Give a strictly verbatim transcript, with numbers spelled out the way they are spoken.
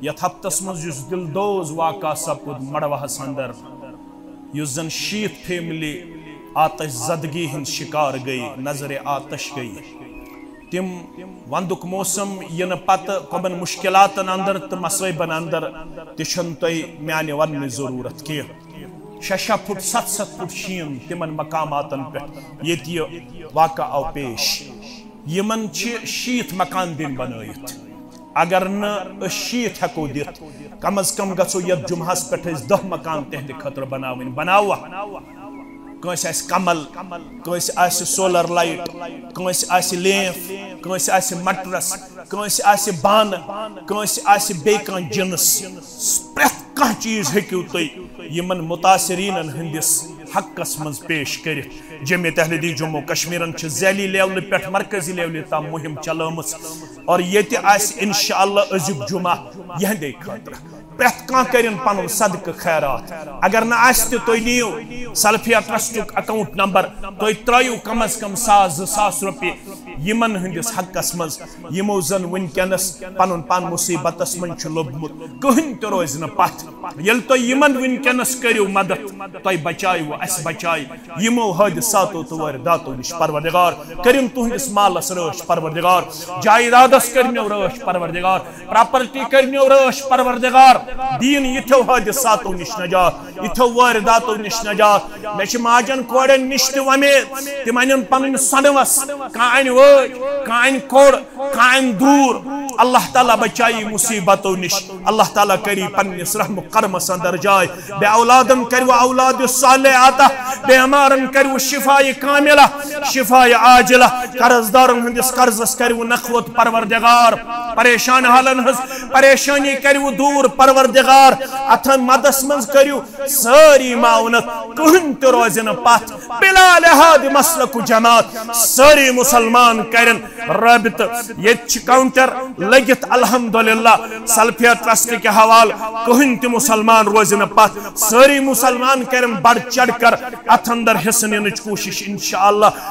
یتھ ہفتس منٛز یُس دلدوز واقعہ سپُد مڑوہس اندر، یُس زن شیٖتھ فیملی آتش زدگی ہٕنٛد شکار گٔیہِ، نظرِ آتش گٔیہِ۔ تِم ونٛدُک موسم یِنہٕ پتہٕ کمن مشکلاتن اندر تہٕ مصٲیبن اندر تہِ چھَنہٕ تۄہہِ میانہِ وننٕچ ضروٗرت کینٛہہ۔ شےٚ شےٚ فُٹ، ستھ ستھ فُٹ شیٖن تِمن مقاماتن پٮ۪ٹھ ییٚتہِ یہِ واقعہ آو پیش۔ یِمن چھِ شیٖتھ مکان دِنۍ بنٲیِتھ۔ اگر نہٕ أسۍ شیٖتھ ہٮ۪کو دِتھ، کم از کم گژھو یتھ جمعہس پٮ۪ٹھ أسۍ دَہ مکان تِہنٛدِ خٲطرٕ بناوٕنۍ۔ بناووا؟ کٲنٛسہِ آسہِ کمل، کٲنٛسہِ آسہِ سولر لایٹ، کٲنٛسہِ آسہِ لیمپ، کٲنٛسہِ آسہِ مٹرس، کٲنٛسہِ آسہِ بانہٕ، کٲنٛسہِ آسہِ بیٚیہِ کانٛہہ جنس۔ پرٛٮ۪تھ کانٛہہ چیٖز ہیٚکِو تُہۍ یِمن متاثریٖنن ہٕنٛدِس حقس منٛز پیش کٔرِتھ۔ جمعیت اہل حدیث جموں کشمیرن چھِ ذیلی لیولہِ پٮ۪ٹھ مرکزی لیولہِ تام مُہِم چلٲومٕژ، اور ییٚتہِ آسہِ انشاءاللہ أزیُک جمعہ یِہنٛدے خٲطرٕ۔ پرٛٮ۪تھ کانٛہہ کٔرِن پنُن صدقہٕ خیرات۔ اگر نہٕ آسہِ تہِ، تُہۍ نِیِو سلفیہ ٹرسٹُک اکاؤنٹ نمبر، تُہۍ ترٲیِو کم از کم ساس زٕ ساس رۄپیہِ یِمن ہٕنٛدِس حقس منٛز، یِمو زن وٕنکیٚنس پنُن پان مصیبتس منٛز چھُ لوٚبمُت۔ کٕہٕنۍ تہِ روزِ نہٕ پتھ۔ ییٚلہِ تُہۍ یِمن وٕنکیٚنس کٔرِو مدد، تۄہہِ بچایہِ و اسہِ بچایہِ یِمو حٲدثاتو تہٕ وٲرِداتو نِش۔ پروردگار، کٔرِن تُہنٛدِس مالس رٲچھ۔ پروردگار، جائیدادس کٔرنیو رٲچھ۔ پروردگار، پراپرٹی کٔرنیو رٲچھ۔ پروردگار، دِیِن یِتھیو حٲدثاتو نِش نجات، یِتھیو وٲرِداتو نِش نجات۔ مےٚ چھِ ماجن کورٮ۪ن نِش تہِ وۄمید، تِم انن پنٕنۍ سۄنہٕ وس، کانٛہہ انہِ وٲج، کانٛہہ انہِ کوٚڑ، کانٛہہ انہِ دوٗر۔ اللہ تعالیٰ بچایی مصیبتو نِش۔ اللہ تعالیٰ کری پننِس رحم و کرمس اندر جاے۔ بے اولادن کروٕ اولاد صالح عطا، بیمارن کروٕ شفای کاملہ، شفای عاجلہ، قرض دارن ہٕنٛدِس قرضس کروٕ نکھوت۔ پروردگار، پریشان حالن ہٕنٛز پریشانی کروٕ دوٗر۔ پروردگار، اتھ مدس منٛز کٔرِو سٲری معاونت، کٕہٕنۍ تہِ روزِ نہٕ پتھ۔ بلا لحاظ مسلک و جماعت سٲری مسلمان کرن رٲبطہٕ۔ ییٚتہِ چھِ کاؤنٹر لٔگِتھ الحمدللہ سلفیہ ٹرسٹ کہِ حوالہٕ، کٕہٕنۍ تہِ مسلمان روزِ نہٕ پتھ۔ سٲری مسلمان کرن بڑھ چڑھ کر اتھ اندر حصہٕ نِنٕچ کوٗشش انشاءاللہ۔